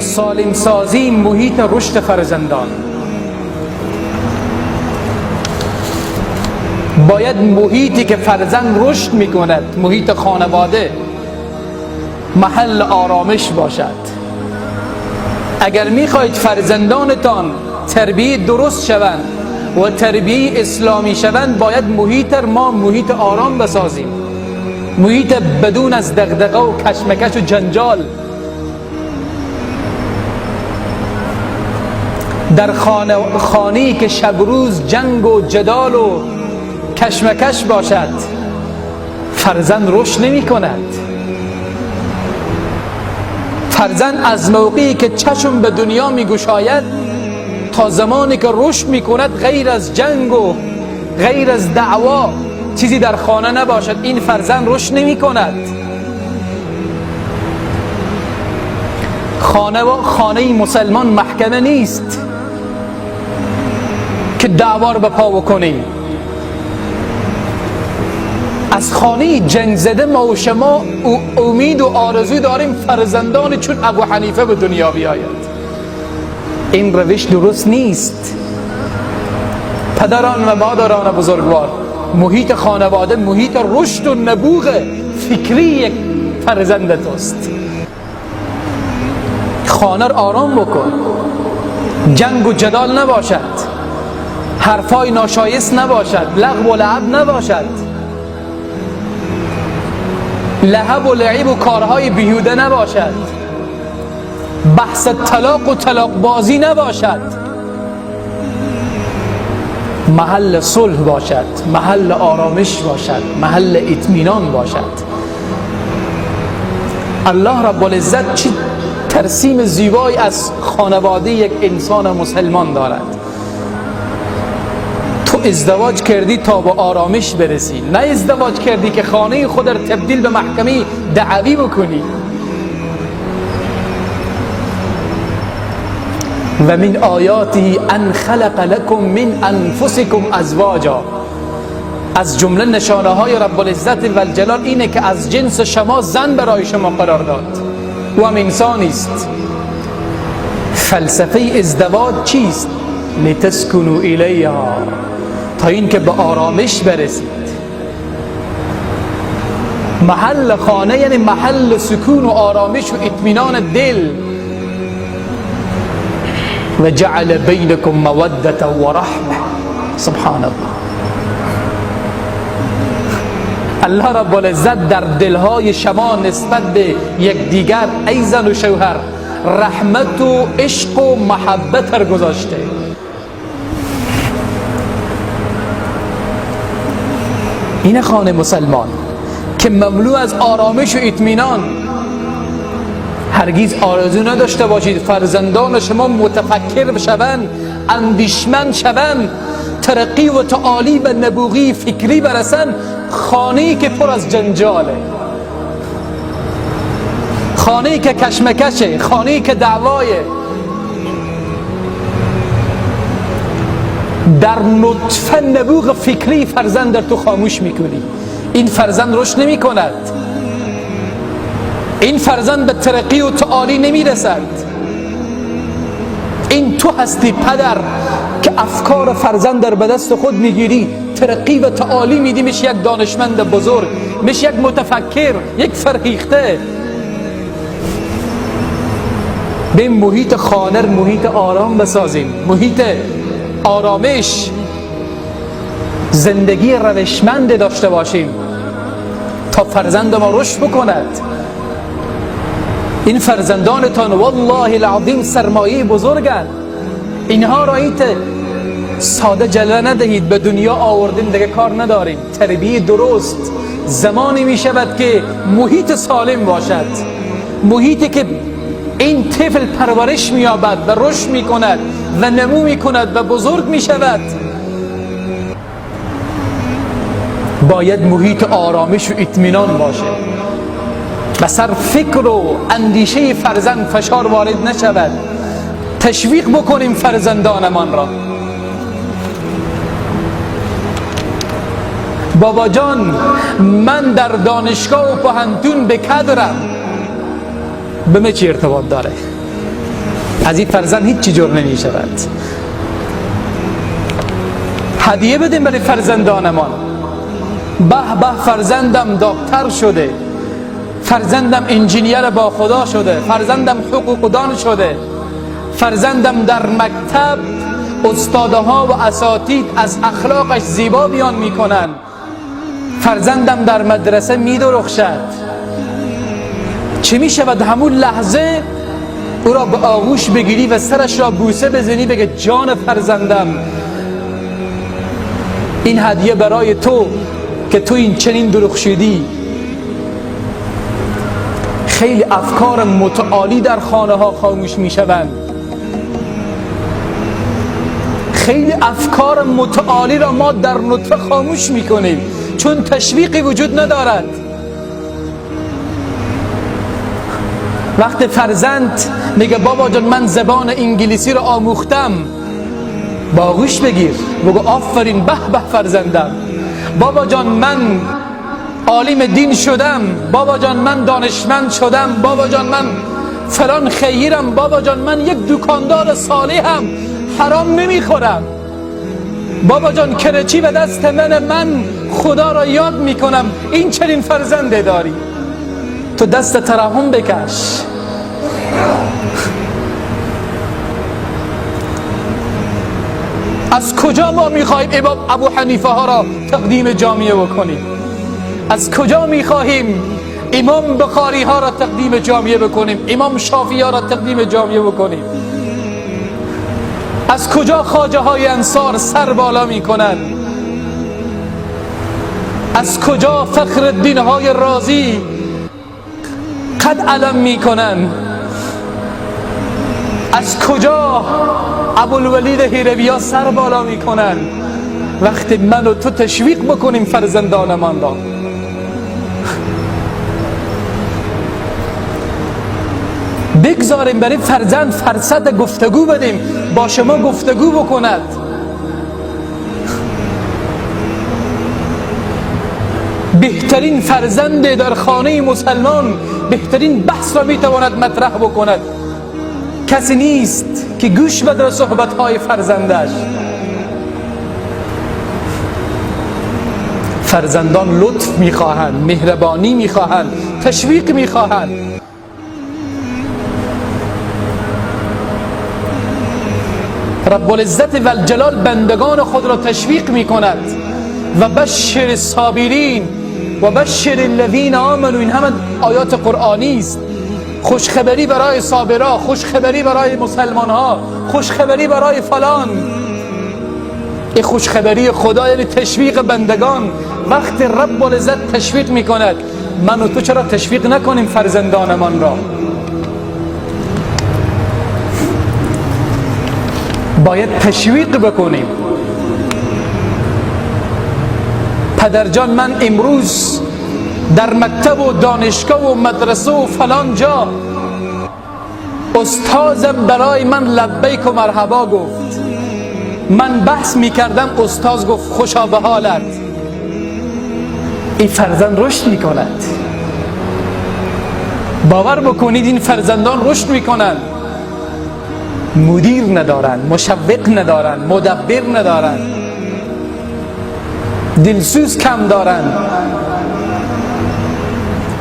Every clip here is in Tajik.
Солимсозии муҳити рушди фарзандон. Бояд муҳите ки фарзанд рушд мекунад, муҳити хонавода, маҳалли оромиш бошад. Агар мехоҳед фарзандонатон тарбияи дуруст шаванд ва тарбияи исломӣ шаванд, бояд муҳити мо муҳити ором бисозем, муҳити бидун аз дағдаға ва кашмакаш ва ҷанҷол. Дар хонае ки шаб рӯз ҷанг ва ҷадол ва кашмакаш бошад, фарзанд рушд намекунад. Фарзанд аз мавқее ки чашм ба дунё мегушояд то замоне ки рушд мекунад, ғайр аз ҷанг ва ғайр аз даъво чизе дар хона набошад, ин фарзанд рушд намекунад. Хонаи мусалмон маҳкама нест ки даъво ро ба по бикунем. Аз хонаи ҷангзада мо ва шумо умид ва орзу дорем фарзандони чун Абу Ҳанифа ба дунё биёяд. Ин равиш дуруст нест. Падарон ва модарони бузургвор, муҳити хонавода муҳити рушд ва набуғ фикрии як фарзанд туст. Хона ро ором бикун, ҷанг ва ҷадол набошад, ҳарфҳои ношоист набошад, лағв ва лаъб набошад, лаҳаб ва лаъиб ва корҳои беҳуда набошад, баҳси талоқ ва талоқбозӣ набошад, маҳалли сулҳ бошад, маҳалли оромиш бошад, маҳалли итминон бошад. Аллоҳ раб ализзат чӣ тарсими зебое аз хонаводаи як инсони мусалмон дорад. Ту издивоҷ кардӣ то ба оромиш бирасӣ, на издивоҷ кардӣ ки хонаи худро табдил ба маҳкамаи даъвӣ бикунӣ. Ва мин оятиҳи ан халақа лакум мин анфусикум азвоҷа. Аз ҷумла нишонаҳои раб ализзат валҷалол ине ки аз ҷинси шумо зан барои шумо қарор дод. Ӯ ҳам инсонист. Фалсафаи издивоҷ чист? Литаскуну илайҳа, то инки ба оромиш барасид. Маҳалли хона яъне маҳалли сукун ва оромиш ва итминони дил. Ва ҷаъала байнакум маваддатан ва раҳма. Субҳаналлоҳ. Аллоҳ раб ализзат дар дилҳои шумо нисбат ба якдигар эй зану шавҳар раҳмату ишқу муҳаббат гузошта. Ин хонаи мусалмон ки мамлӯъ аз оромиш ва итминон. Ҳаргиз орзу надошта бошед фарзандони шумо мутафаккир шаванд, андишманд шаванд, тараққӣ ва таолӣ ва набуғии фикрӣ барасанд. Хонае ки пур аз ҷанҷоле, хонае ки кашмакаше, хонае ки даъвое, дар нутфа набуғи фикрии фарзанд дар ту хомӯш мекунӣ. Ин фарзанд рушд намекунад, ин фарзанд ба тараққӣ ва таолӣ намерасад. Ин ту ҳастӣ падар ки афкори фарзанд дар ба дасти худ мегирӣ, тараққӣ ва таолӣ медӣ, меши як донишманди бузург, меши як мутафаккир, як фарҳихта. Ба муҳити хона муҳити ором бисозем, муҳити оромиш, зиндагии равишманд дошта бошем то фарзанди мо рушд бикунад. Ин фарзандонатон валлоҳи алазим сармояи бузурганд. Инҳоро ит сода ҷалва надиҳед, ба дунё овардем дига кор надорем. Тарбияи дуруст замоне мешавад ки муҳити солим бошад, муҳите ки ин тифл парвариш меёбад ва рушд мекунад ва намӯ мекунад ва бузург мешавад. Бояд муҳити оромиш ва итминон бошад. Ба сар фикру андишаи фарзанд фишор ворид нашавад. Ташвиқ бикунем фарзандонамонро. Бобоҷон, ман дар донишгоҳу поҳантун бекадрам, ба ме чӣ иртибот дорад? از این فرزند هیچ چی جور نمی شود. هدیه بدیم برای فرزندانمان. به به فرزندم دکتر شده، فرزندم انجینیر با خدا شده، فرزندم حقوقدان شده، فرزندم در مکتب استادها و اساتید از اخلاقش زیبا بیان میکنن، فرزندم در مدرسه میدرخشد. چه میشود همون لحظه او را به آغوش بگیری و سرش را بوسه بزنی، بگه جان فرزندم، این هدیه برای تو که تو این چنین درخشیدی. خیلی افکار متعالی در خانه ها خاموش میشوند. خیلی افکار متعالی را ما در نطفه خاموش میکنیم چون تشویقی وجود ندارد. وقتی فرزند میگه بابا جان من زبان انگلیسی را آموختم، با آغوش بگیر بگو آفرین، به به فرزندم. بابا جان من عالم دین شدم، بابا جان من دانشمند شدم، بابا جان من فلان خیرم، بابا جان من یک دکاندار صالحم، حرام نمیخورم، بابا جان کرچی به دست من، من خدا را یاد میکنم. این چنین فرزنده داری تو، دست ترحم بکش. از کجا ما میخواهیم امام ابو حنیفه ها را تقدیم جامعه بکنیم؟ از کجا میخواهیم امام بخاری ها را تقدیم جامعه بکنیم؟ امام شافعی ها را تقدیم جامعه بکنیم؟ از کجا خواجه های انصار سر بالا میکنند؟ از کجا فخر الدین های رازی قد علم میکنند؟ از کجا ابوالولید هیرویا سر بالا میکنند؟ وقتی من و تو تشویق بکنیم فرزندانمان را. بگذاریم برای فرزند فرصت گفتگو بدیم، با شما گفتگو بکند. بهترین فرزند در خانه مسلمان بهترین بحث را میتواند مطرح بکند. کسی نیست که گوش بده صحبت‌های فرزندش. فرزندان لطف میخواهند، مهربانی میخواهند، تشویق میخواهند. رب العزت و الجلال بندگان خود را تشویق میکند. و بشر الصابرین و بشر الذین آمنوا، این همه آیات قرآنی است. خوشخبری برای صابرا، خوشخبری برای مسلمان ها، خوشخبری برای فلان. این خوشخبری خدا یعنی تشویق بندگان. وقتی رب العزت تشویق میکند، من و تو چرا تشویق نکنیم فرزندانمان را؟ باید تشویق بکنیم. پدرجان من امروز در مکتب و دانشگاه و مدرسه و فلان جا استازم برای من لبیک و مرحبا گفت. من بحث میکردم، استاز گفت خوشا به حالت. این فرزند رشد میکند. باور بکنید این فرزندان رشد میکنند. مدیر ندارن، مشوق ندارن، مدبر ندارن، دلسوز کم دارن.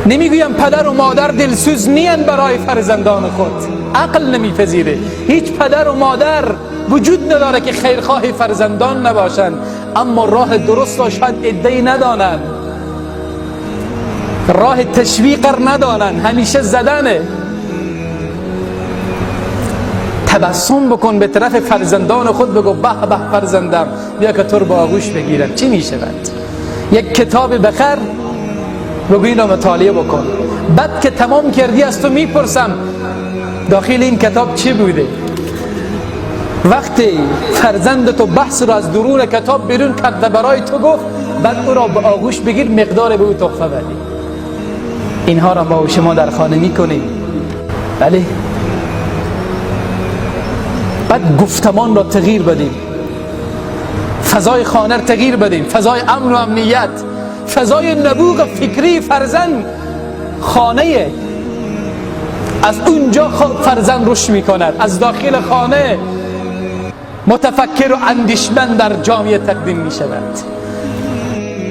نمیگویم پدر و مادر دلسوز نیان برای فرزندان خود، عقل نمیپذیره. هیچ پدر و مادر وجود نداره که خیرخواه فرزندان نباشند، اما راه درست را شاید عده‌ای ندانند، راه تشویق را ندانند، همیشه زدنه. تبسم بکن به طرف فرزندان خود، بگو به به فرزندم، بیا که تو رو با آغوش بگیرم. چی میشود؟ یک کتاب بخر، بگو این را مطالعه بکن. بعد که تمام کردی از تو میپرسم داخل این کتاب چی بوده. وقتی فرزند تو بحث را از درون کتاب بیرون کرد و برای تو گفت، بعد او را به آغوش بگیر، مقدار به او تحفه بدی. اینها را ما و شما در خانه میکنیم. بله، بعد گفتمان را تغییر بدیم، فضای خانه را تغییر بدیم، فضای امن و امنیت، فضای نبوغ فکری فرزند خانه. از اونجا فرزند رشد میکند، از داخل خانه متفکر و اندیشمند در جامعه تقدیم میشود.